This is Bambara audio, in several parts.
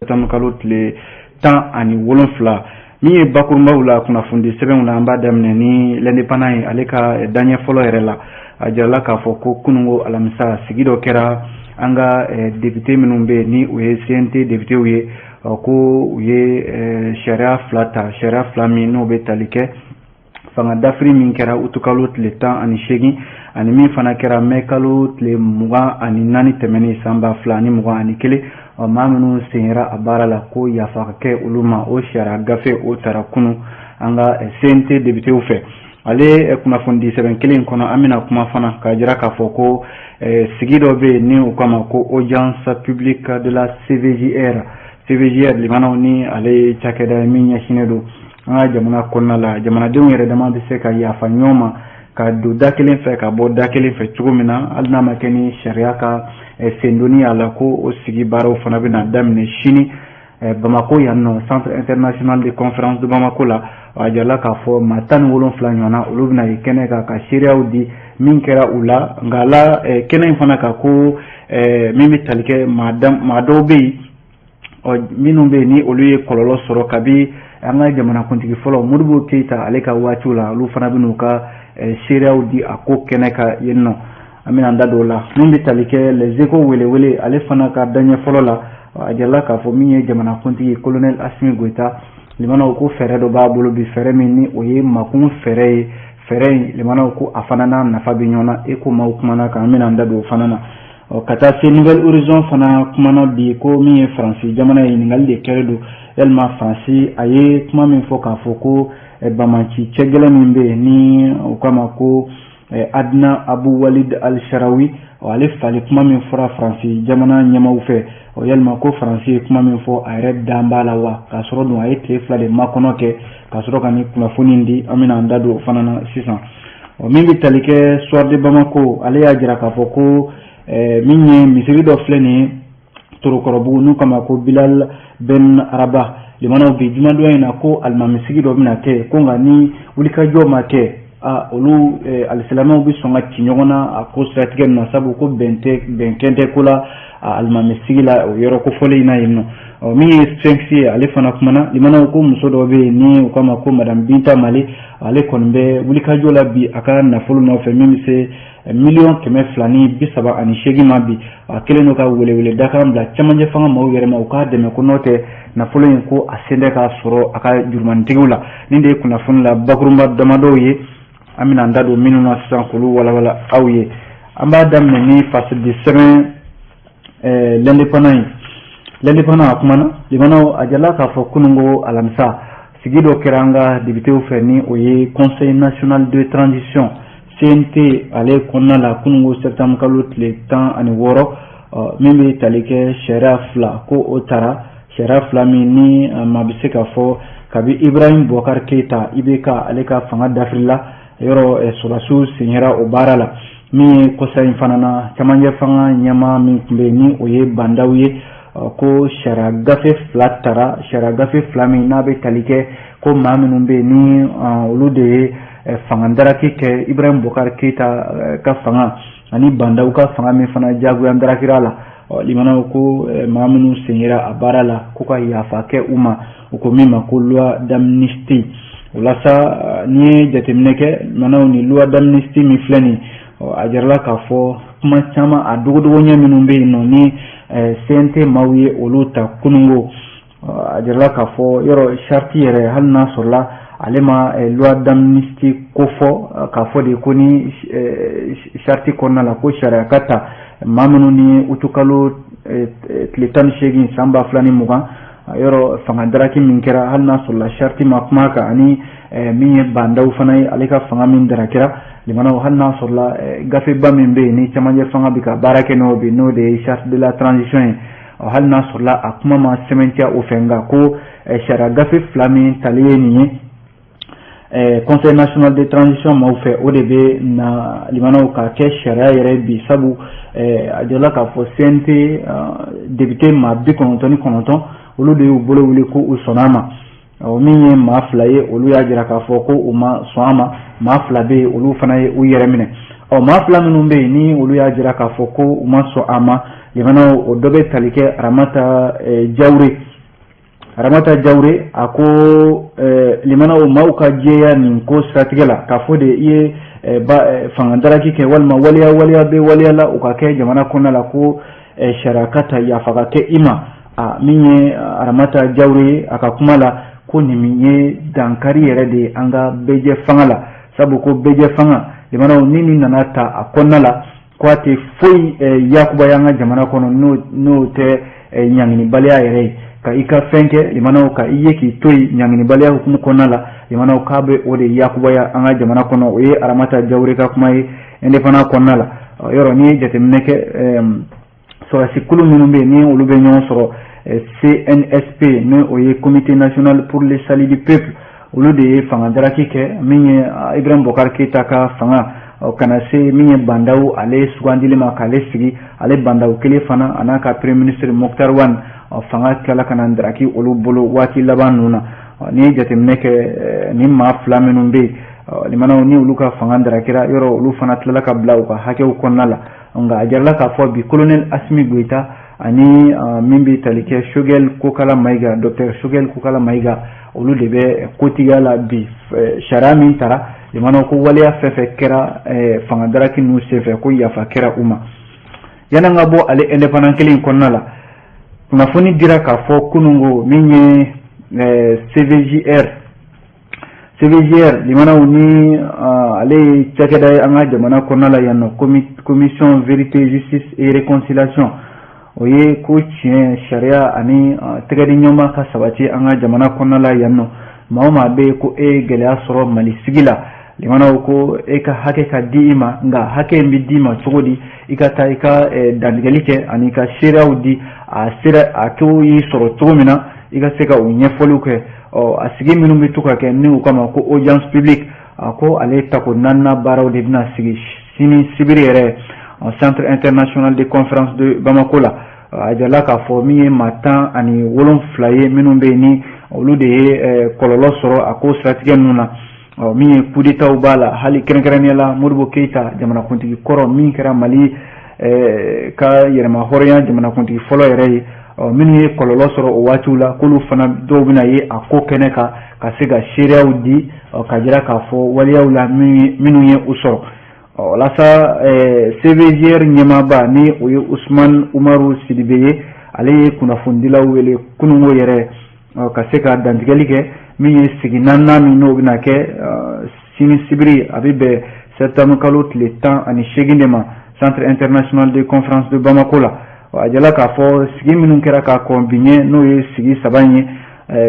septembre kalo tile 17. Min ye bakurunbaw la kunnafonidi sɛbɛnw na, an b'a daminɛ ni L'Indépendant ye. Ale ka daɲɛ fɔlɔ yɛrɛ la, a jirala k'a fɔ ko kununko alamisa, sigi dɔ kɛra an ka député minnu bɛ yen, ni o ye CNT députéw ye, ko u ye sariya fila ta, sariya fila min n'o bɛ tali kɛ fanga dafiri min kɛra utukalo tile 18, ani min fana kɛra mɛ kalo tile 24 tɛmɛnen san 2021. Maa minnu senyera a baara la, ko yafa ka kɛ olu ma. O sariya gafe o tara kunun an ka CNT députéw fɛ. Ale kunnafonidi sɛbɛn kelen kɔnɔ, an bɛna kuma fana k'a jira k'a fɔ ko sigi dɔ bɛ yen ni u kama ko audience publique de la CVJR. CVJR limanaw, ni ale ye cakɛda ye min ɲɛsinnen don an ka jamana kɔnɔna la, jamanadenw yɛrɛ dama bɛ se ka yafa ɲɔgɔn ma ka don da kelen fɛ, ka bɔ da kelen fɛ cogo min na, hali n'a ma kɛ ni sariya ka sendonni a la, ko o sigi baaraw fana bɛna daminɛ sini Bamako yan nɔ, Centre international de conférence de Bamako la. A jirala k'a fɔ maa 17 ɲɔgɔnna, olu bɛna ye kɛnɛ kan ka seereyaw di min kɛra u la. Nka la kɛnɛ in fana kan, ko min bɛ tali kɛ maa dɔw bɛ yen minnu bɛ yen, ni olu ye kɔlɔlɔ sɔrɔ kabi an ka jamanakuntigi fɔlɔ Modibo Keyita ale ka waatiw la, olu fana bɛ n'u ka seereyaw di a ko kɛnɛ kan yen nɔ. An bɛna an da don o la. Min bɛ tali kɛ Les Échos welewele, ale fana ka daɲɛ fɔlɔ la, a jirala k'a fɔ min ye jamanakuntigi colonel Assimi Goïta limanaw, ko fɛɛrɛ dɔ b'a bolo bi, fɛɛrɛ min ni o ye makun fɛɛrɛ ye. Fɛɛrɛ in limanaw, ko a fana n'a nafa bɛ ɲɔgɔn na. E ko maaw kumana kan, an bɛna an da don o fana na. Ka taa se Nouvel Horizon fana kumana bi, ko min ye Faransi jamana ye, ɲininkali de kɛlen don yalima Faransi a ye kuma min fɔ k'a fɔ ko banbaanci cɛ gɛlɛn min bɛ yen ni o kama ko Adnan Abu Walid Al-Sharawi, ale fali kuma min fɔra Faransi jamana ɲɛmaaw fɛ, yalima ko Faransi ye kuma min fɔ, a yɛrɛ dan b'a la wa? K'a sɔrɔ dun a ye tile 2 de makɔnɔ kɛ ka sɔrɔ ka nin kunnafoni di. An bɛna an da don o fana na sisan. Min bɛ tali kɛ Soir de Bamako, ale y'a jira k'a fɔ ko min ye misiri dɔ filɛ nin ye Torokɔrɔbugu, n'u kama ko Bilal Ben Araba limanaw, bi jumadon in na, ko alimamisigi dɔ bɛna kɛ, ko nka ni wulikajɔ ma kɛ, olu alisilamɛw bɛ sɔn ka ci ɲɔgɔn na a ko siratigɛ na, sabu ko bɛn tɛ, bɛnkɛn tɛ ko la alimamisigi la o yɔrɔ kofɔlen in na yen nɔ. Min ye Sphinx ye, ale fana kumana limanaw, ko muso dɔ bɛ yen ni u kama ko madame Binta Male, ale kɔni bɛ wulikajɔ la bi a ka nafolo nɔfɛ min bɛ se miliyɔn 238 ma. Bi a kɛlen don ka welewele dakan bila cɛmancɛ fanga maaw yɛrɛ ma, u k'a dɛmɛ, ko n'o tɛ nafolo in ko a sen tɛ k'a sɔrɔ a ka jurumanitigiw la. Nin de ye kunnafoni la bakurunba damadɔw ye, an bɛna an da don minnu na sisan k'olu walawala aw ye. An b'a daminɛ ni fasidi sɛbɛn L'Indépendant ye. L'Indépendant a kumana limanaw, a jirala k'a fɔ kununko alamisa, sigi dɔ kɛra an ka députéw fɛ, ni o ye Conseil national de transition CNT ale kɔnɔna la, kununko septembre kalo tile 16, min bɛ tali kɛ sariya fila ko o tara, sariya fila min ni maa bɛ se k'a fɔ kabi Ibrahim Boubacar Keïta IBK ale ka fanga dafirila yɔrɔ, sɔrɔdasiw senyera o baara la. Min ye kɔsa in fana na, camancɛ fanga ɲɛmaa min tun bɛ yen, ni o ye Bah N'Daw ye, ko sariya gafe fila tara, sariya gafe fila min n'a bɛ tali kɛ ko maa minnu bɛ yen, ni olu de ye fanga daraki kɛ Ibrahim Boubacar Keïta ka fanga ani Bah N'Daw ka fanga min fana jagoya darakira la, limanaw, ko maa minnu senyera a baara la, ko ka yafa kɛ u ma, u ko min ma ko loi d'amnistie. O la sa, n'i ye jateminɛ kɛ limanaw, ni loi d'amnistie min filɛ nin, a jirala k'a fɔ kuma caman a dogodogo ɲɛ minnu bɛ yen nɔ, ni CNT maaw ye olu ta kununko, a jirala k'a fɔ yɔrɔ charte yɛrɛ, hali n'a sɔrɔla ale ma loi d'amnistie ko fɔ, k'a fɔ de ko ni charte kɔnɔna la ko sariya ka ta maa minnu ni utukalo tile 18 san 2020 yɔrɔ fanga daraki min kɛra, hali n'a sɔrɔla charte ma kuma kan, ani min ye Bah N'Daw fana ye, ale ka fanga min darakira limanaw, hali n'a sɔrɔla gafeba min bɛ yen ni camancɛ fanga bɛ ka baara kɛ n'o bi, n'o de ye charte de la transition ye, hali n'a sɔrɔla a kuma ma sɛmɛntiya o fɛ, nka ko sariya gafe fila min tali ye nin ye Conseil national de transition maaw fɛ, o de bɛ na limanaw ka kɛ sariya yɛrɛ bi, sabu a jɔla k'a fɔ CNT député maa 99, olu de y'u bolo wuli ko u sɔnna a ma. Min ye maa 2 ye, olu y'a jira k'a fɔ ko u ma sɔn a ma. Maa 2 bɛ yen, olu fana ye u yɛrɛ minɛ. Ɔ maa 2 minnu bɛ yen, ni olu y'a jira k'a fɔ ko u ma sɔn a ma limanaw, o dɔ bɛ tali kɛ Aramata Jawure. Aramata Jawure a ko limanaw maaw ka jɛya nin ko siratigɛ la k'a fɔ de i ye fanga daraki kɛ walima waleya waleya bɛ waleya la o ka kɛ jamana kɔnɔna la ko sariya ka ta yafa ka kɛ i ma. A min ye Aramata Jawure ye a ka kuma la ko nin min ye dankari yɛrɛ de ye an ka bɛɛjɛ fanga la, sabu ko bɛɛjɛ fanga limanaw ni nin nana ta a kɔnɔna la ko a tɛ foyi yakubaya an ka jamana kɔnɔ n'o tɛ ɲanginibaliya yɛrɛ ye, ka i ka fɛn kɛ limanaw ka i ye k'i to yen ɲanginibaliya hukumu kɔnɔna la, limanaw k'a bɛ o de yakubaya an ka jamana kɔnɔ. O ye Aramata Jawure ka kuma ye Indépendant kɔnɔna la. Yɔrɔ n'i ye jateminɛ kɛ, sɔrɔdasi kulu minnu bɛ yen ni olu bɛ ɲɔgɔn sɔrɔ CNSP, ni o ye Comité national pour le salut du peuple, olu de ye fanga daraki kɛ min ye Ibrahim Boubacar Keïta ka fanga ka na se min ye Bah N'Daw ale sugandili ma k'ale sigi. Ale Bah N'Daw kelen fana a n'a ka premier ministre Moctar Ouane, fanga tilala ka na daraki olu bolo waati laban ninnu na. N'i ye jateminɛ kɛ, ni maa fila minnu bɛ yen limanaw ni olu ka fanga darakira, yɔrɔ olu fana tilala ka bila u ka hakɛw kɔnɔna la. Nka a jirala k'a fɔ bi colonel Assimi Goïta ani min bɛ tali kɛ Choguel Kokalla Maïga, docteur Choguel Kokalla Maïga, olu de bɛ kotigiya la bi. Sariya min tara limanaw ko waleya fɛn fɛn kɛra fanga daraki ninnu senfɛ, ko yafa kɛra u ma. Yan'an ka bɔ ale Indépendant kelen in kɔnɔna la, kunnafoni dira k'a fɔ kununko min ye CVJR, CVJR limanaw ni ale ye cakɛda ye an ka jamana kɔnɔna la yan nɔ, Commission vérité, justice et réconciliation, o ye ko tiɲɛ, sariya ani tɛgɛdiɲɔgɔnma ka sabati an ka jamana kɔnɔna la yan nɔ. Maa o maa bɛ yen ko e ye gɛlɛya sɔrɔ Mali sigi la, limanaw ko e ka hakɛ ka di i ma. Nka hakɛ in bɛ d'i ma cogo di? I ka taa i ka dantigɛli kɛ ani ka seereyaw di a sera a ko y'i sɔrɔ cogo min na, i ka se ka o ɲɛfɔliw kɛ. Ɔ a sigi minnu bɛ to ka kɛ ni u kama ko audience publique, a ko ale tako naaninan baaraw de bɛna sigi sini sibiri yɛrɛ Centre international de conférence de Bamako la. A jirala k'a fɔ min ye maa 17 ye minnu bɛ yen ni olu de ye kɔlɔlɔ sɔrɔ a ko siratigɛ ninnu na, min ye coup d'état b'a la, hali kɛrɛnkɛrɛnnenya la Modibo Keyita, jamanakuntigi kɔrɔ min kɛra Mali ka yɛrɛma hɔrɔnya jamanakuntigi fɔlɔ yɛrɛ ye, minnu ye kɔlɔlɔ sɔrɔ o waatiw la, k'olu fana dɔw bɛna ye a ko kɛnɛ kan ka se ka seereyaw di ka jira k'a fɔ waleyaw la minnu ye u sɔrɔ. Walasa CVJR ɲɛmaaba ni o ye Usumani Umaru Sidibe ye, ale ye kunnafonidilaw wele kununko yɛrɛ ka se ka dantigɛli kɛ min ye sigi naaninan min n'o bɛna kɛ sini sibiri, a bɛ bɛn septembre kalo tile 18 de ma, Centre international de conférence de Bamako la. A jala k'a fɔ sigi minnu kɛra k'a kɔn bi ɲɛ, n'o ye sigi saba in ye,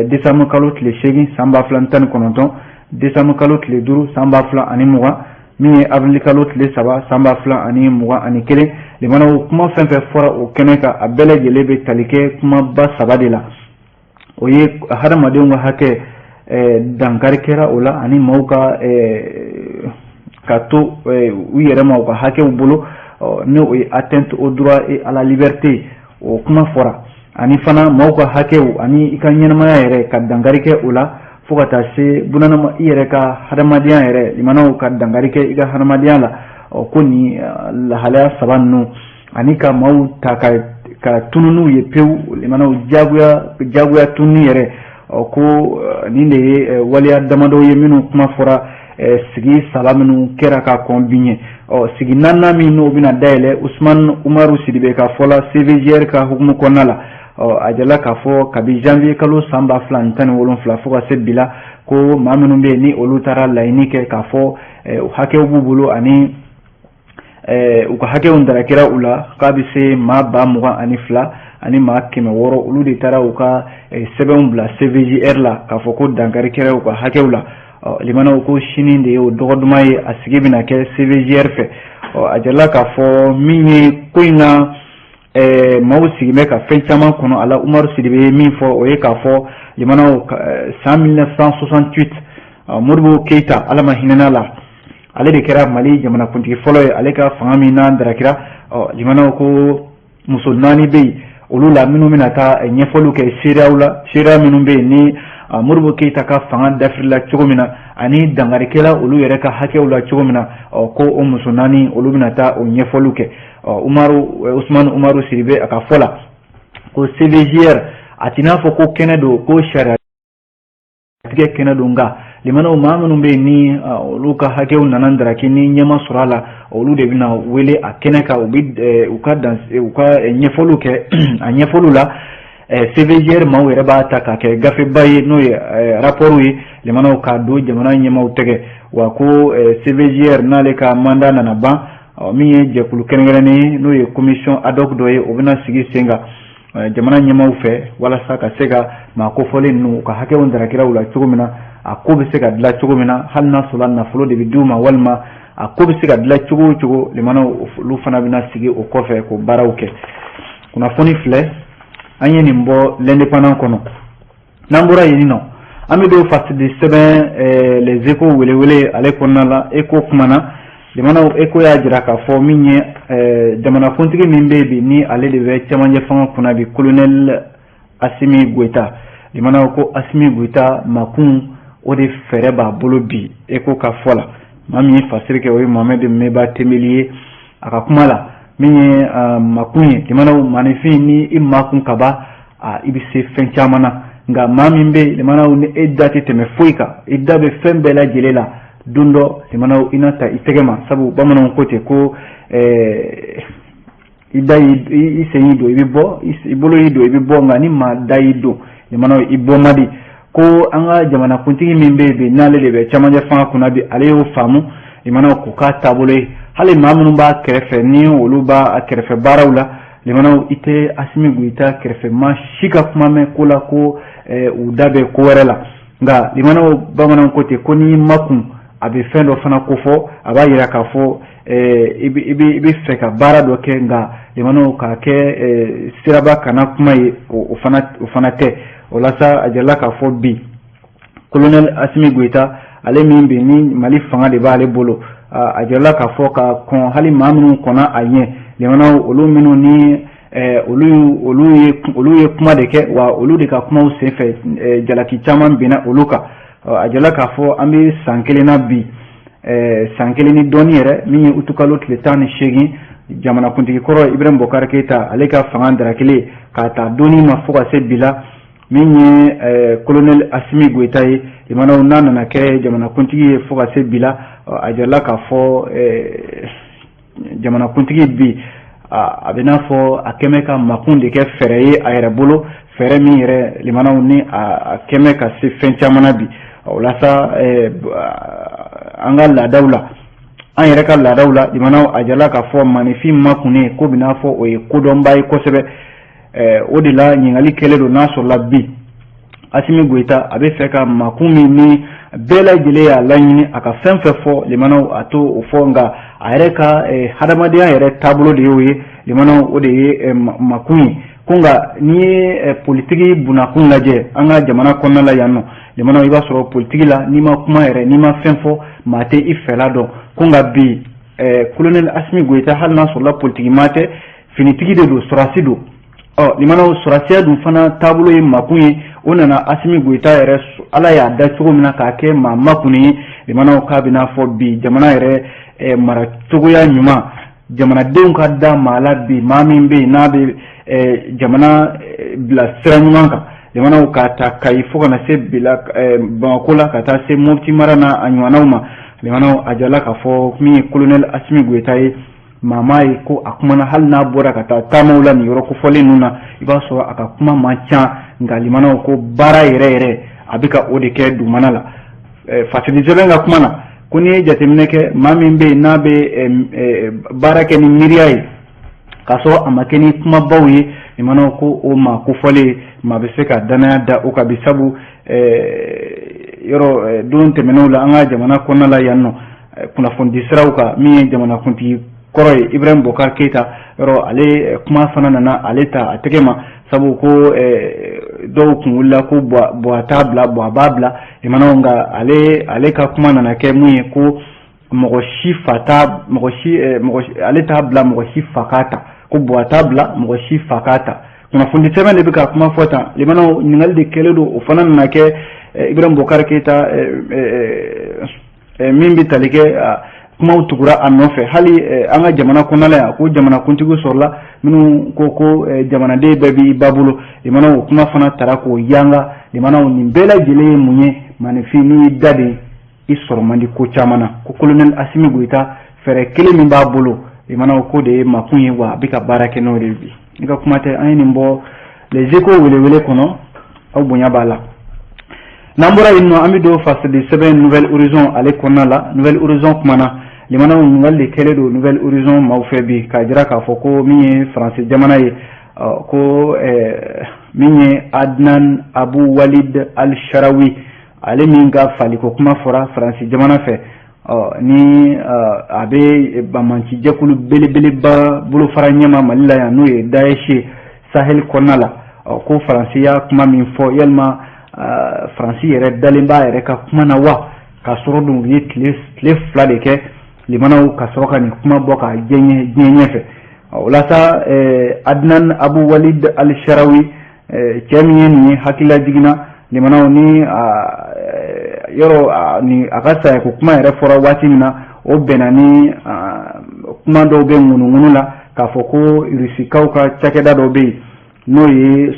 décembre kalo tile 8 san 2019, décembre kalo tile 5 san 2020, min ye avril kalo tile 3 san 2021, limanaw kuma fɛn fɛn fɔra o kɛnɛ kan, a bɛɛ lajɛlen bɛ tali kɛ kumaba saba de la. O ye hadamadenw ka hakɛ dankari kɛra o la, ani maaw ka ka to u yɛrɛ ma u ka hakɛw bolo, ni o ye atteinte au droit et à la liberté, o kuma fɔra, ani fana maaw ka hakɛw ani i ka ɲɛnamaya yɛrɛ ka dankari kɛ o la, fo ka taa se bunadama i yɛrɛ ka hadamadenya yɛrɛ, limanaw ka dankari kɛ i ka hadamadenya la. Ɔ ko nin lahalaya saba ninnu ani ka maaw ta ka tunu n'u ye pewu, limanaw jagoya jagoya tununi yɛrɛ, ɔ ko nin de ye waleya damadɔ ye minnu kuma fɔra sigi saba minnu kɛra ka kɔn bi ɲɛ. Ɔ sigi naaninan min n'o bɛna dayɛlɛ, Usumani Umaru Sidibe ka fɔ la, CVJR ka hukumu kɔnɔna la, ɔ a jala k'a fɔ kabi janvier kalo san 2017 fo ka se bi la, ko maa minnu bɛ yen ni olu taara laɲini kɛ k'a fɔ hakɛw b'u bolo ani u ka hakɛw darakira u la, k'a bɛ se maa 22,600, olu de taara u ka sɛbɛnw bila CVJR la k'a fɔ ko dankari kɛra u ka hakɛw la. Limanaw ko sini de ye o dɔgɔ duman ye, a sigi bɛna kɛ CVJR fɛ. A jirala k'a fɔ min ye ko in na, maaw sigilen bɛ ka fɛn caman kɔnɔ a la. Umaru Sidibe ye min fɔ, o ye k'a fɔ limanaw san 1968, Modibo Keyita, Ala ma hinɛna la, ale de kɛra Mali jamanakuntigi fɔlɔ ye. Ale ka fanga min n'a darakira, limanaw ko muso naani bɛ yen olu la minnu bɛna taa ɲɛfɔliw kɛ seereyaw la, seereya minnu bɛ yen ni Modibo Keyita ka fanga dafirila cogo min na ani dangarikɛla olu yɛrɛ ka hakɛw la cogo min na. Ɔ ko o muso naani olu bɛna taa o ɲɛfɔliw kɛ. Ɔ Umaru, Usumani Umaru Sidibe a ka fɔ la ko CVJR A t'i n'a fɔ ko kɛnɛ don, ko sariya tigɛ kɛnɛ don, nka limanaw, maa minnu bɛ yen ni olu ka hakɛw nana daraki ni ɲɛ ma sɔrɔ a la, olu de bɛna wele a kɛnɛ kan. U bɛ u ka ɲɛfɔliw kɛ. A ɲɛfɔliw la, CVJR maaw yɛrɛ b'a ta k'a kɛ gafeba ye, n'o ye rapport ye, limanaw, k'a don jamana ɲɛmaaw tɛgɛ. Wa ko CVJR n'ale ka mandat nana ban, min ye jɛkulu kɛrɛnkɛrɛnnen ye, n'o ye commission ad hoc dɔ ye, o bɛna sigi sen kan jamana ɲɛmaaw fɛ walasa ka se ka maa kofɔlen ninnu, u ka hakɛw darakira u la cogo min na, a ko bɛ se ka dilan cogo min na, hali n'a sɔrɔ nafolo de bɛ d'u ma walima a ko bɛ se ka dilan cogo o cogo. Limanaw, olu fana bɛna sigi o kɔfɛ k'o baaraw kɛ. Kunnafoni filɛ, an ye nin bɔ L'Indépendant kɔnɔ. N'an bɔra yen nɔ, an bɛ don fasidi sɛbɛn Les Échos welewele ale kɔnɔna la. Écho kumana, limanaw, Écho y'a jira k'a fɔ min ye jamanakuntigi min bɛ yen bi, ni ale de bɛ cɛmancɛ fanga kunna bi, colonel Assimi Goïta. Limanaw, ko Assimi Goïta makun, o de fɛɛrɛ b'a bolo bi. Écho ka fɔ la, maa min ye fasiri kɛ, o ye Mohamed Meba Tembeli ye. A ka kuma la, min ye makun ye, limanaw, maaninfin, ni i makun ka ban, i bɛ se fɛn caman na. Nka maa min bɛ yen, limanaw, ni e da tɛ tɛmɛ foyi kan, i da bɛ fɛn bɛɛ lajɛlen la, don dɔ, limanaw, i na ta i tɛgɛ ma, sabu bamananw ko ten ko i da i sen y'i don, i bɛ bɔ, i bolo y'i don, i bɛ bɔ. Nka ni maa da y'i don, limanaw, i bɔ man di. Ko an ka jamanakuntigi min bɛ yen bi, n'ale de bɛ cɛmancɛ fanga kunna bi, ale y'o faamu, limanaw, k'o k'a taabolo ye. Hali maa minnu b'a kɛrɛfɛ, ni olu b'a kɛrɛfɛ baaraw la, limanaw, i tɛ Assimi Goïta kɛrɛfɛ maa si ka kuma mɛn ko la ko u da bɛ ko wɛrɛ la. Nka limanaw, bamananw ko ten ko n'i makun, a bɛ fɛn dɔ fana kofɔ, a b'a yira k'a fɔ i bɛ fɛ ka baara dɔ kɛ. Nka limanaw, k'a kɛ siraba kana kuma ye, o fana tɛ. O la sa, a jirala k'a fɔ bi, colonel Assimi Goïta, ale min bɛ ni Mali fanga de b'ale bolo, a jirala k'a fɔ ka kɔn hali maa minnu kɔnna a ɲɛ, limanaw, olu minnu ni olu ye kuma de kɛ, wa olu de ka kumaw senfɛ jalaki caman binna olu kan. A jirala k'a fɔ an bɛ san kelen na bi, san kelen ni dɔɔni yɛrɛ, min ye utukalo tile 18, jamanakuntigi kɔrɔ Ibrahim Boubacar Keïta, ale ka fanga darakelen k'a ta donni ma fo ka se bi la, min ye colonel Assimi Goïta ye, limanaw, n'a nana kɛ jamanakuntigi ye fo ka se bi la, a jirala k'a fɔ jamanakuntigi bi, a bɛ n'a fɔ a kɛmɛ ka makun de kɛ fɛɛrɛ ye a yɛrɛ bolo, fɛɛrɛ min yɛrɛ, limanaw, ni a kɛmɛ ka se fɛn caman na bi. O la sa, an ka laadaw la, an yɛrɛ ka laadaw la, limanaw, a jirala k'a fɔ maaninfin makunnen ko bɛ n'a fɔ o ye kodɔnba ye kosɛbɛ. O de la, ɲininkali kɛlen don n'a sɔrɔla bi Assimi Goïta a bɛ fɛ ka makun min ni bɛɛ lajɛlen y'a laɲini, a ka fɛn fɛn fɔ, limanaw, a to o fɔ. Nka a yɛrɛ ka hadamadenya yɛrɛ taabolo de y'o ye, limanaw, o de ye makun ye. Ko nka n'i ye politiki bunakun lajɛ an ka jamana kɔnɔna la yan nɔ, limanaw, i b'a sɔrɔ politiki la, n'i ma kuma yɛrɛ, n'i ma fɛn fɔ, maa tɛ i fɛla dɔn. Ko nka bi, colonel Assimi Goïta, hali n'a sɔrɔla politiki maa tɛ, finitigi de don, sɔrɔdasi don. Ɔ limanaw, sɔrɔdasiya dun fana taabolo ye makun ye. O nana Assimi Goïta yɛrɛ, Ala y'a da cogo min na k'a kɛ maa makunnen ye, limanaw, k'a bɛ n'a fɔ bi jamana yɛrɛ mara cogoya ɲuman, jamanadenw ka da maa la bi, maa min bɛ yen n'a bɛ jamana bila sira ɲuman kan, limanaw, k'a ta Kayi fo ka na se bila Bamakɔ la, ka taa se Mopti mara n'a a ɲɔgɔnnaw ma. Limanaw, a jirala k'a fɔ min ye colonel Assimi Goïta ye, maa maa ye ko a kumana, hali n'a bɔra ka taa taamaw la nin yɔrɔ kofɔlen ninnu na, i b'a sɔrɔ a ka kuma man ca. Nka limanaw, ko baara yɛrɛ yɛrɛ, a bɛ ka o de kɛ dugumana la. Fasidi sɛbɛn ka kuma na, ko n'i ye jateminɛ kɛ, maa min bɛ yen n'a bɛ baara kɛ ni miiriya ye k'a sɔrɔ a ma kɛ ni kumabaw ye, limanaw, ko o maa kofɔlen, maa bɛ se ka danaya da o kan bi. Sabu yɔrɔ don tɛmɛnenw la, an ka jamana kɔnɔna la yan nɔ, kunnafoni siraw kan, min ye jamanakuntigi kɔrɔ ye Ibrahim Boubacar Keïta, yɔrɔ ale kuma fana nana ale ta a tɛgɛ ma, sabu ko dɔw kun wulila ko Buwa t'a bila, Buwa b'a bila, limanaw. Nka ale ka kuma nana kɛ mun ye? Ko mɔgɔ si fa t'a, mɔgɔ si, mɔgɔ ale t'a bila, mɔgɔ si fa k'a ta. Ko Buwa t'a bila, mɔgɔ si fa k'a ta. Kunnafoni sɛbɛn de bɛ ka kuma fɔ tan. Limanaw, ɲininkali de kɛlen don, o fana nana kɛ Ibrahim Boubacar Keïta min bɛ tali kɛ Kumaw tugura a nɔfɛ hali an ka jamana kɔnɔna la yan, ko jamanakuntigi sɔrɔla minnu ko ko jamanaden bɛɛ b'i ba bolo. Limanaw, o kuma fana tara k'o yanga. Limanaw, nin bɛɛ lajɛlen ye mun ye? Maninfin, n'i y'i da de, i sɔrɔ man di ko caman na. Ko colonel Asimi Goyita, fɛɛrɛ kelen min b'a bolo, limanaw, ko de ye makun ye, wa a bɛ ka baara kɛ n'o de ye bi. I ka kuma tɛ, an ye nin bɔ Les Échos welewele kɔnɔ, aw bonya b'a la. N'an bɔra yen nɔ, an bɛ don fasidi sɛbɛn Nouvel Horizon ale kɔnɔna la. Nouvel Horizon kumana. Limanaw, ɲininkali de kɛlen don Nouvel Horizon maaw fɛ bi, k'a jira k'a fɔ ko min ye Faransi jamana ye, ko min ye Adnan Abu Walid Al-Sharawi, ale min ka faliko kuma fɔra Faransi jamana fɛ, ni a bɛ banbaanci jɛkulu belebeleba bolofara ɲɛma Mali la yan, n'o ye Daesh ye Sahel kɔnɔna la, ko Faransi y'a kuma min fɔ, yalima Faransi yɛrɛ dalen b'a yɛrɛ ka kuma na wa? K'a sɔrɔ dun u ye tile 2 de kɛ, limanaw, ka sɔrɔ ka nin kuma bɔ k'a diɲɛ ɲɛfɛ. O la sa, Adnan Abu Walid Al-Sharawi, cɛ min ye nin ye, hakilila jiginna, limanaw, ni yɔrɔ ni a ka sayako kuma yɛrɛ fɔra waati min na, o bɛnna ni kuma dɔw bɛ ŋunuŋunu la k'a fɔ ko Rusikaw ka cakɛda dɔ bɛ yen, n'o ye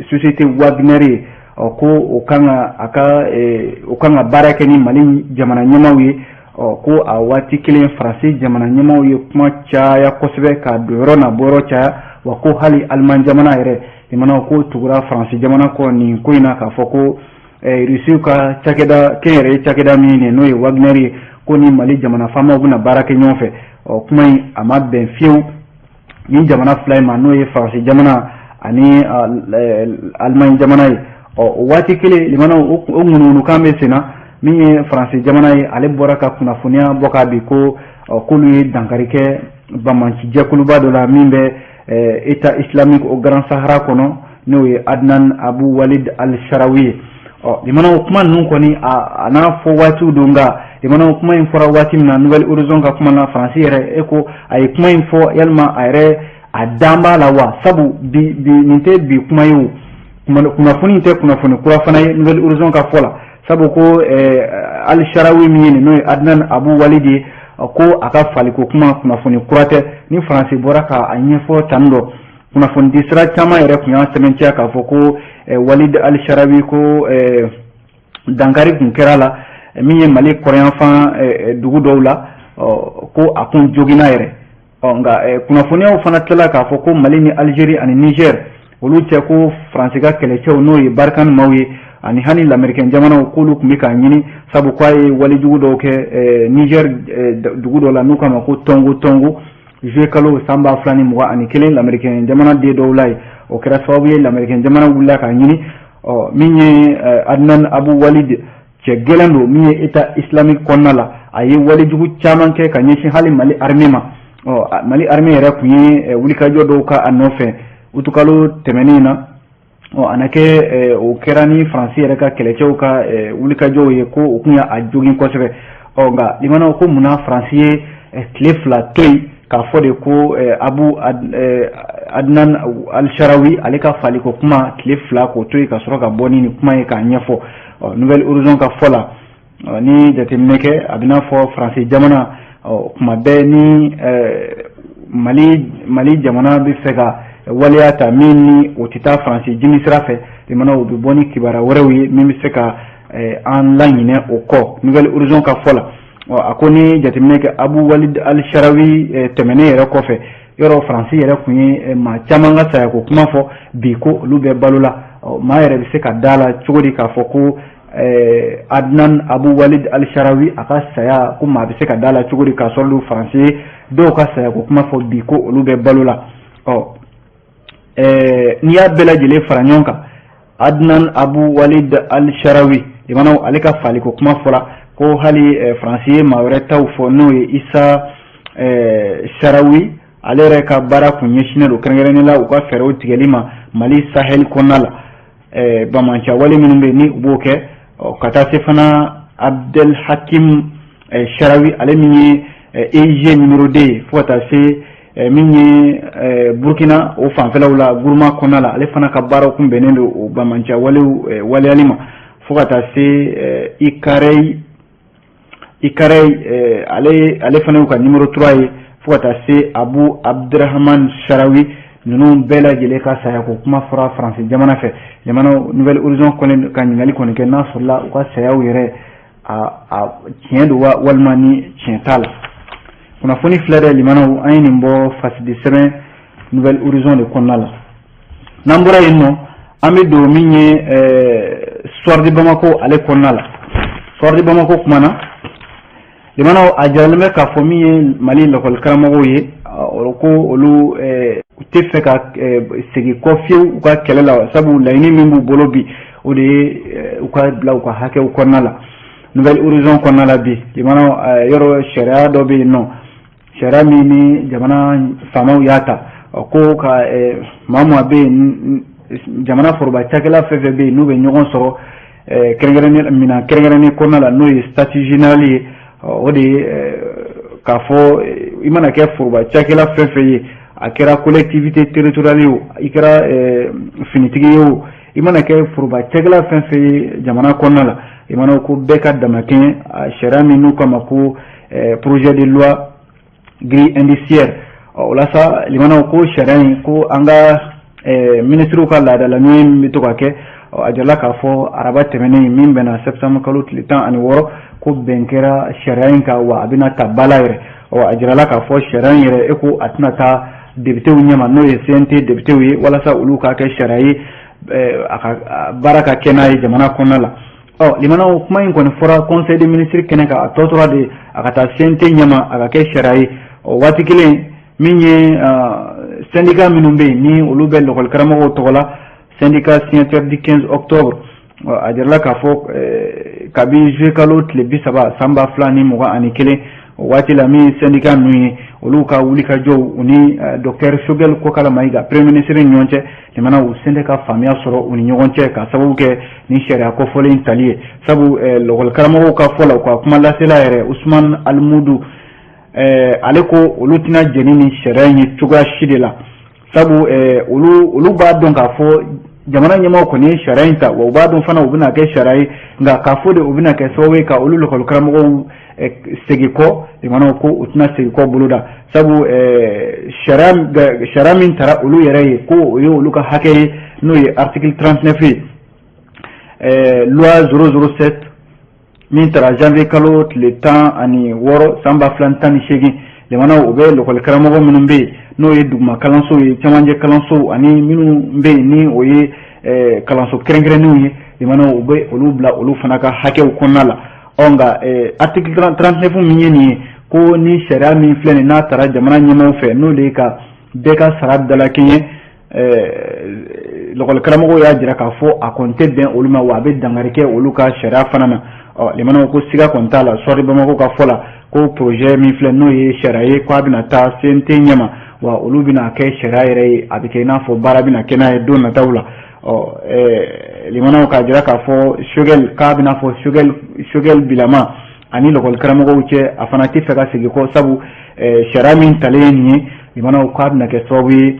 société Wagner ye, ɔ ko o kan ka a ka o kan ka baara kɛ ni Mali jamana ɲɛmaaw ye. Ɔ ko a waati kelen, Faransi jamana ɲɛmaaw ye kuma caya kosɛbɛ, ka don yɔrɔ n'a bɔyɔrɔ caya, wa ko hali Aliman jamana yɛrɛ, limanaw, ko tugura Faransi jamana kɔ nin ko in na, k'a fɔ ko Rusiw ka cakɛda kɛnyɛrɛye cakɛda min ye, n'o ye Wagner ye, ko ni Mali jamana faamaw bɛna baara kɛ ɲɔgɔn fɛ. Ɔ kuma in a ma bɛn fiyewu ni jamana fila in ma, n'o ye Faransi jamana ani Alimaɲi jamana ye. Ɔ o waati kelen, limanaw, o ŋunuŋunukan bɛ sen na. Min ye Faransi jamana ye, ale bɔra ka kunnafoniya bɔ k'a bi ko k'olu ye dankari kɛ banbaanci jɛkuluba dɔ la min bɛ État islamique au Grand Sahara kɔnɔ, n'o ye Adnan Abu Walid Al-Sharawi ye. Ɔ limanaw, kuma ninnu kɔni, a n'a fɔ waatiw don, nka limanaw, kuma in fɔra waati min na, Nouvel Horizon ka kuma na, Faransi yɛrɛ e ko a ye kuma in fɔ, yalima a yɛrɛ a dan b'a la wa? Sabu bi bi nin tɛ bi kuma ye, o kunnafoni tɛ kunnafoni kura fana ye Nouvel Horizon ka fɔ la, sabu ko Al-Sharawi min ye nin, n'o ye Adnan Abu Walid ye, ko a ka faliko kuma kunnafoni kura tɛ ni Faransi bɔra k'a ɲɛfɔ tan dɔ. Kunnafoni di sira caman yɛrɛ tun y'a sɛbɛntiya k'a fɔ ko Walid Al-Sharawi, ko dankari tun kɛra la min ye Mali kɔrɔnyanfan dugu dɔw la, ko a kun joginna yɛrɛ. Ɔ nka kunnafoniyaw fana tilala k'a fɔ ko Mali ni Algérie ani Niger olu cɛ, ko Faransi ka kɛlɛcɛw, n'o ye Barkhane maaw ye, ani hali lamɛrikɛn jamanaw, k'olu tun bɛ k'a ɲini, sabu k'a ye walejugu dɔw kɛ Niger dugu dɔ la n'u k'a ma ko Tɔngo Tɔngo, juillet kalo san 2021, lamɛrikɛn jamana den dɔw la yen. O kɛra sababu ye lamɛrikɛn jamana wulila k'a ɲini. Ɔ min ye Adnan Abu Walid, cɛ gɛlɛn don min ye État islamique kɔnɔna la, a ye walejugu caman kɛ ka ɲɛsin hali Mali armée ma. Ɔ Mali armée yɛrɛ tun ye wulikajɔ dɔw ka a nɔfɛ utukalo tɛmɛnen na. Ɔ a na kɛ o kɛra ni Faransi yɛrɛ ka kɛlɛcɛw ka wulikajɔw ye, ko o kun y'a jogin kosɛbɛ. Ɔ nka limanaw, ko munna Faransi ye tile 2 to yen k'a fɔ de ko Abu Adnan Al-Sharawi ale ka faliko kuma, tile 2 k'o to yen ka sɔrɔ ka bɔ ni nin kuma ye k'a ɲɛfɔ? Ɔ Nouvel Horizon ka fɔ la, ni jateminɛ kɛ, a bɛ n'a fɔ Faransi jamana, kuma bɛɛ ni Mali jamana bɛ fɛ ka waleya ta min ni o tɛ taa Faransi jimi sira fɛ, limanaw, u bɛ bɔ ni kibaruya wɛrɛw ye min bɛ se ka an laɲinɛ o kɔ. Nouvel Horizon ka fɔ la, a ko ni jateminɛ kɛ, Abu Walid Al-Sharawi tɛmɛnen yɛrɛ kɔfɛ, yɔrɔ Faransi yɛrɛ tun ye maa caman ka sayako kuma fɔ bi ko olu bɛ balo la. Maa yɛrɛ bɛ se ka da la cogo di k'a fɔ ko Adnan Abu Walid Al-Sharawi a ka saya, ko maa bɛ se ka da la cogo di k'a sɔrɔ olu Faransi ye dɔw ka sayako kuma fɔ bi ko olu bɛ balo la? Ɔ n'i y'a bɛɛ lajɛlen fara ɲɔgɔn kan, Adnan Abu Walid Al-Sharawi, limanaw, ale ka faliko kuma fɔra ko hali Faransi ye maa wɛrɛ taw fɔ, n'o ye Isa Sharawi, ale yɛrɛ ka baara kun ɲɛsinnen don kɛrɛnkɛrɛnnen la u ka fɛɛrɛw tigɛli ma Mali Sahel kɔnɔna la, banbaanci wale minnu bɛ yen ni u b'o kɛ, ka taa se fana Abdel Hakim Sharawi, ale min ye EIG numéro 2 ye, fo ka taa se min ye Burkina o fanfɛlaw la, Gourma kɔnɔna la, ale fana ka baaraw kun bɛnnen don o banbaanci walew waleyali ma, fo ka taa se Ikarey Ikarey, ale fana y'u ka numéro 3 ye, fo ka taa se Abu Abdurahman Sarawi. Ninnu bɛɛ lajɛlen ka saya ko kuma fɔra Faransi jamana fɛ. Jamana Nouvel Horizon kɔni ka ɲininkali kɔni kɛ n'a sɔrɔla u ka sayaw yɛrɛ a tiɲɛ don wa, walima ni tiɲɛ t'a la. Kunnafoni filɛ dɛ, limanaw, an ye nin bɔ fasidi sɛbɛn Nouvel Horizon de kɔnɔna la. N'an bɔra yen nɔ, an bɛ don min ye Soir de Bamako ale kɔnɔna la. Soir de Bamako kumana, limanaw, a jiralen bɛ k'a fɔ min ye Mali lakɔli karamɔgɔw ye, ko olu u tɛ fɛ ka segin kɔ fiyewu u ka kɛlɛ la, sabu laɲini min b'u bolo bi, o de ye u ka bila u ka hakɛw kɔnɔna la. Nouvel Horizon kɔnɔna la bi, limanaw, yɔrɔ sariya dɔ bɛ yen nɔ, sariya min ni jamana faamaw y'a ta ko ka maa maa bɛ yen, jamana foroba cakɛla fɛn fɛn bɛ yen, n'u bɛ ɲɔgɔn sɔrɔ kɛrɛnkɛrɛnnen minɛn kɛrɛnkɛrɛnnen kɔnɔna la, n'o ye statut général ye, o de ye k'a fɔ i mana kɛ foroba cakɛla fɛn fɛn ye, a kɛra collectivité territoriale ye o, i kɛra finitigi ye o, i mana kɛ foroba cakɛla fɛn fɛn ye jamana kɔnɔna la, i mana ko bɛɛ ka damakɛɲɛ sariya min n'u k'a ma ko projet de loi grille indiciaire. O la sa, limanaw, ko sariya in ko an ka minisiriw ka laadala ɲɔgɔn min bɛ to ka kɛ, a jirala k'a fɔ araba tɛmɛnen min bɛnna septembre kalo tile 16, ko bɛn kɛra sariya in kan, wa a bɛna ta ba la yɛrɛ. A jirala k'a fɔ sariya in yɛrɛ, e ko a tɛna taa députéw ɲɛma, n'o ye CNT députéw ye, walasa olu k'a kɛ sariya ye, a ka baara ka kɛ n'a ye jamana kɔnɔna la. Ɔ limanaw, kuma in kɔni fɔra conseil des ministres kɛnɛ kan, a tɔ tora de a ka taa CNT ɲɛma, a ka kɛ sariya ye. O waati kelen, min ye syndicat minnu bɛ yen, ni olu bɛ lakɔli karamɔgɔw tɔgɔ la, syndicat signataire du 15 octobre, a jirala k'a fɔ kabi juillet kalo tile 30 san 2021, o waati la, min syndicat ninnu ye, olu ka wulikajɔw u ni docteur Choguel Kokalla Maïga, premier ministre ni ɲɔgɔn cɛ, jamana u sen tɛ ka faamuya sɔrɔ u ni ɲɔgɔn cɛ, ka sababu kɛ ni sariya kɔfɔlen tali ye. Sabu lakɔli karamɔgɔw ka fɔ la, u ka kuma lasela yɛrɛ, Usman Alimudu, ale ko olu tɛna jɛni ni sariya in ye cogoya si de la, sabu olu b'a dɔn k'a fɔ jamana ɲɛmaaw kɔni ye sariya in ta, wa u b'a dɔn fana u bɛna kɛ sariya ye, nka k'a fɔ de u bɛna kɛ sababu ye ka olu lakɔli karamɔgɔw segin kɔ, limanaw, ko u tɛna segin kɔ boloda, sabu sariya min tara olu yɛrɛ ye, ko o ye olu ka hakɛ ye, n'o ye article 39 ye, loi 007 min tara janvier kalo tile 16 san 2018. Limanaw, u bɛ lakɔli karamɔgɔ minnu bɛ yen, n'o ye duguma kalansow ye, camancɛ kalansow, ani minnu bɛ yen ni o ye kalanso kɛrɛnkɛrɛnnenw ye, limanaw, u bɛ olu bila olu fana ka hakɛw kɔnɔna la. Ɔ nka article 39 min ye nin ye, ko ni sariya min filɛ nin n'a taara jamana ɲɛmaaw fɛ, n'o de ye ka bɛɛ ka sara dalakɛɲɛ, lakɔli karamɔgɔw y'a jira k'a fɔ a kɔni tɛ bɛn olu ma, wa a bɛ dankari kɛ olu ka sariya fana na. Ɔ limanaw, ko siga kɔni t'a la, Soir de Bamako ka fɔ la, ko projet min filɛ, n'o ye sariya ye, k'a bɛna taa CNT ɲɛma, wa olu bɛna kɛ sariya yɛrɛ ye, a bɛ kɛ i n'a fɔ baara bɛna kɛ n'a ye don nataw la. Ɔ limanaw, k'a jira k'a fɔ Choguel, k'a bɛna fɔ Choguel bilama ani lakɔli karamɔgɔw cɛ, a fana tɛ fɛ ka segin kɔ, sabu sariya min talen ye nin ye, limanaw, k'a bɛna kɛ sababu ye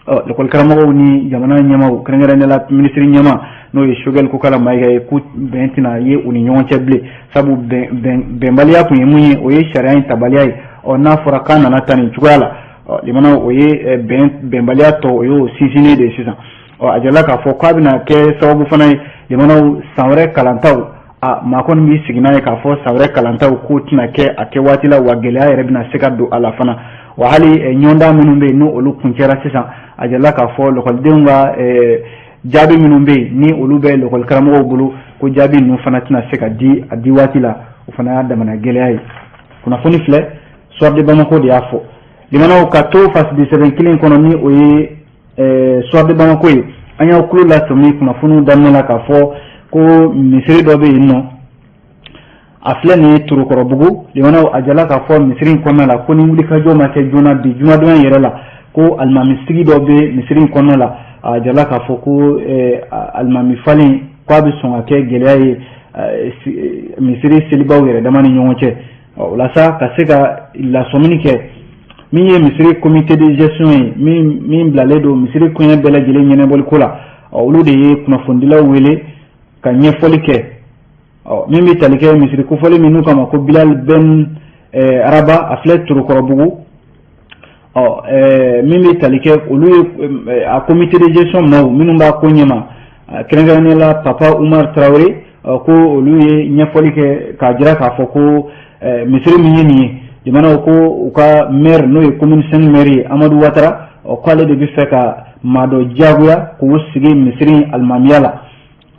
ɔ lakɔli karamɔgɔw ni jamana ɲɛmaaw, kɛrɛnkɛrɛnnenya la minisiri ɲɛmaa, n'o ye Choguel Kokalla Maïga ye, ko bɛn tɛna ye u ni ɲɔgɔn cɛ bilen, sabu bɛnbaliya kun ye mun ye, o ye sariya in tabaliya ye. Ɔ n'a fɔra k'a nana ta nin cogoya la, ɔ limanaw, o ye bɛnbaliya tɔ, o y'o sinsinnen de ye sisan. Ɔ a jirala k'a fɔ k'a bɛna kɛ sababu fana ye, limanaw, san wɛrɛ kalantaw, a maa kɔni b'i sigi n'a ye k'a fɔ san wɛrɛ kalantaw k'o tɛna kɛ a kɛ waati la, wa gɛlɛya yɛrɛ bɛna se ka don a la fana. Wa hali ɲɔgɔndan minnu bɛ yen, n'o olu kuncɛra sisan, a jirala k'a fɔ lakɔlidenw ka jaabi minnu bɛ yen, ni olu bɛ lakɔli karamɔgɔw bolo, ko jaabi ninnu fana tɛna se ka di a di waati la, o fana y'a damana gɛlɛya ye. Kunnafoni filɛ, Soir de Bamako de y'a fɔ. Limanaw, ka to fasidi sɛbɛn kelen kɔnɔ, ni o ye Soir de Bamako ye, an y'aw tulo lasɔmi kunnafoniw daminɛ la k'a fɔ ko misiri dɔ bɛ yen nɔ, a filɛ nin ye Torokɔrɔbugu. Limanaw, a jala k'a fɔ misiri in kɔnɔna la, ko ni wulikajɔ ma kɛ joona bi jumadon yɛrɛ la, ko alimamisigi dɔ bɛ misiri in kɔnɔna la, a jala k'a fɔ ko alimami falen k'a bɛ sɔn ka kɛ gɛlɛya ye misiri selibaw yɛrɛ dama ni ɲɔgɔn cɛ. O la sa, ka se ka lasɔmini kɛ, min ye misiri comité de gestion ye, min bilalen don misiri koɲɛ bɛɛ lajɛlen ɲɛnabɔli ko la, olu de ye kunnafonidilaw wele ka ɲɛfɔli kɛ. Ɔ, min bɛ tali kɛ misiri kofɔlen min n'u k'a ma ko Bilal Ben Araba, a filɛ Torokɔrɔbugu. Ɔ, min bɛ tali kɛ olu ye a comité de gestion maaw minnu b'a ko ɲɛma, kɛrɛnkɛrɛnnenya la Papa Umar Tarawele, ko olu ye ɲɛfɔli kɛ k'a jira k'a fɔ ko misiri min ye nin ye, jamanaw ko u ka maire, n'o ye commune 5 maire ye, Amadu Watara, ɔ, k'ale de bɛ fɛ ka maa dɔ diyagoya k'o sigi misiri in alimamiya la.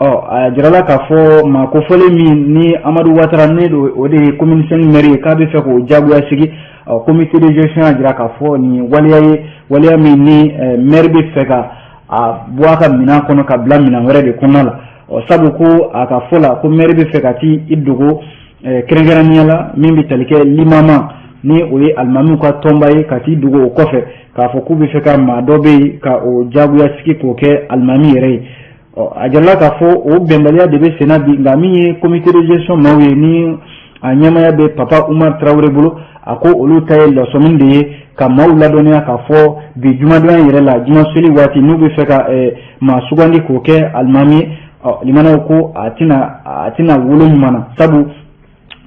Ɔ, a jirala k'a fɔ maa kofɔlen min ni Amadu Watara ne don, o de ye commune 5 maire ye, k'a bɛ fɛ k'o diyagoya sigi. Ɔ, comité de gestion y'a jira k'a fɔ nin ye waleya ye, waleya min ni maire bɛ fɛ ka a bɔ a ka minɛn kɔnɔ ka bila minɛn wɛrɛ de kɔnɔna la. Ɔ, sabu ko a ka fɔ la ko maire bɛ fɛ ka t'i dogo, kɛrɛnkɛrɛnnenya la min bɛ tali kɛ limama, ni o ye alimamiw ka tɔnba ye, ka t'i dogo o kɔfɛ k'a fɔ k'u bɛ fɛ ka maa dɔ bɛ yen ka o diyagoya sigi k'o kɛ alimami yɛrɛ ye. Ɔ, a jirala k'a fɔ o bɛnbaliya de bɛ senna bi. Nka min ye comité de gestion maaw ye, ni a ɲɛmaya bɛ Papa Umar Tarawele bolo, a ko olu ta ye lasɔmini de ye ka maaw ladɔnniya k'a fɔ bi jumadonya yɛrɛ la, juma seli waati, n'u bɛ fɛ ka maa sugandi k'o kɛ alimami ye. Ɔ, limanaw ko a tɛna wolo ɲuman na, sabu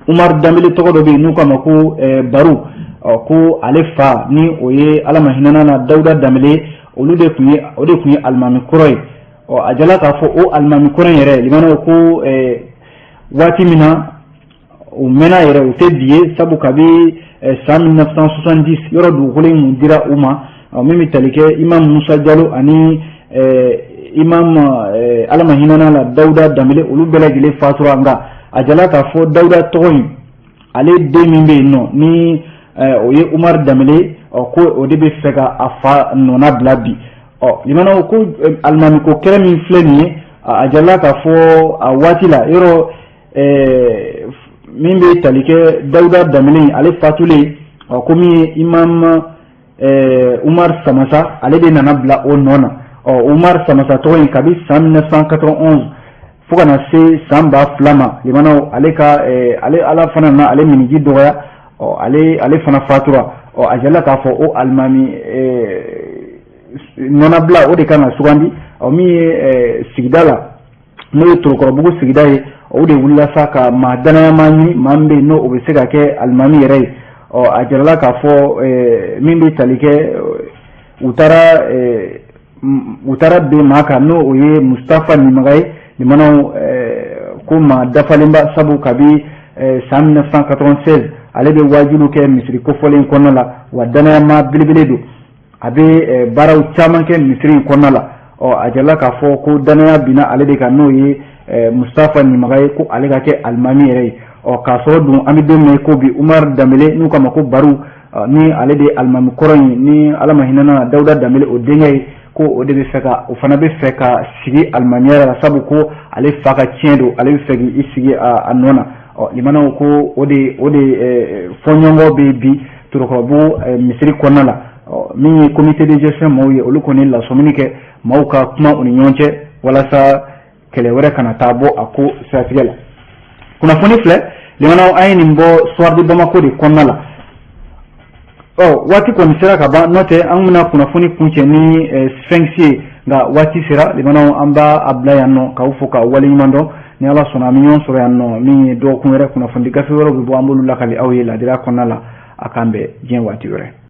Umar Danbele tɔgɔ dɔ bɛ yen n'u k'a ma ko Baru. Ɔ, ko ale fa, ni o ye Ala ma hinɛna na Dawuda Danbele, olu de tun ye o de tun ye alimami kɔrɔ ye. Ɔ, a jala k'a fɔ o alimami kɔrɔ in yɛrɛ, limanaw ko waati min na o mɛnna yɛrɛ, o tɛ bi ye, sabu kabi san 1970 yɔrɔ dugukolo in mun dira u ma, min bɛ tali kɛ imam Musa Jalo ani imam, Ala ma hinɛna la, Dawuda Danbele, olu bɛɛ lajɛlen fatura. Nka a jala k'a fɔ Dawuda tɔgɔ in, ale den min bɛ yen nɔ, ni o ye Umar Danbele, ɔ, ko o de bɛ fɛ ka a fa nɔna bila bi. Ɔ, limanaw ko alimami ko kɛlɛ min filɛ nin ye, a jala k'a fɔ a waati la yɔrɔ min bɛ tali kɛ Dawuda Danbele, ale fatulen, ɔ, ko min ye imam Umar Samasa, ale de nana bila o nɔ na. Ɔ, Umar Samasa tɔgɔ in, kabi san 1991 fo ka na se san 2000 ma, limanaw, ale ka ale Ala fana na ale miniji dɔgɔya. Ɔ, ale fana fatura. Ɔ, a jala k'a fɔ o alimami nɔnabila, o de kan ka sugandi. Ɔ, min ye sigida la, n'o ye Torokɔrɔbugu sigida ye, o de wulila sa ka maa danayama ɲini, maa min bɛ yen n'o o bɛ se ka kɛ alimami yɛrɛ ye. Ɔ, a jirala k'a fɔ min bɛ tali kɛ, u taara ben maa kan, n'o o ye Mustafa Nimaga ye. Limanaw ko maa dafalenba, sabu kabi san 1996 ale bɛ waajulu kɛ misiri kofɔlen kɔnɔna la, wa danayama belebele don, a bɛ baaraw caman kɛ misiri in kɔnɔna la. Ɔ, a jirala k'a fɔ ko danaya binna ale de kan, n'o ye Mustafa Nimaga ye, ko ale ka kɛ alimami yɛrɛ ye. Ɔ, k'a sɔrɔ dun an bɛ don min na ko bi, Umar Danbele, n'u k'a ma ko Baru, ni ale de ye alimami kɔrɔ in, ni Ala ma hinɛna Dawuda Danbele o denkɛ ye, ko o de bɛ fɛ ka o fana bɛ fɛ ka sigi alimamiya la, sabu ko ale fa ka tiɲɛ don, ale bɛ fɛ k'i sigi a nɔ na. Ɔ, limanaw ko o de fɔɲɔgɔnkɔ bɛ bi Torokɔrɔbugu misiri kɔnɔna la. Ɔ, min ye comité de gestion maaw ye, olu kɔni lasɔmini kɛ maaw ka kuma u ni ɲɔgɔn cɛ walasa kɛlɛ wɛrɛ kana taa bɔ a ko siratigɛ la. Kunnafoni filɛ, limanaw, an ye nin bɔ Soir de Bamako de kɔnɔna la. Ɔ, waati kɔni sera ka ban, n'o tɛ an bɛna kunnafoni kuncɛ ni Sphinx ye, nka waati sera. Limanaw, an b'a a bila yan nɔ k'aw fo k'aw waleɲuman dɔn. Ni Ala sɔnna, an bɛ ɲɔgɔn sɔrɔ yan nɔ min ye dɔgɔkun wɛrɛ. Kunnafoni gafe wɛrɛw bɛ bɔ, an b'olu lakali aw ye ladira kɔnɔna la. A k'an bɛn diɲɛ waati wɛrɛ.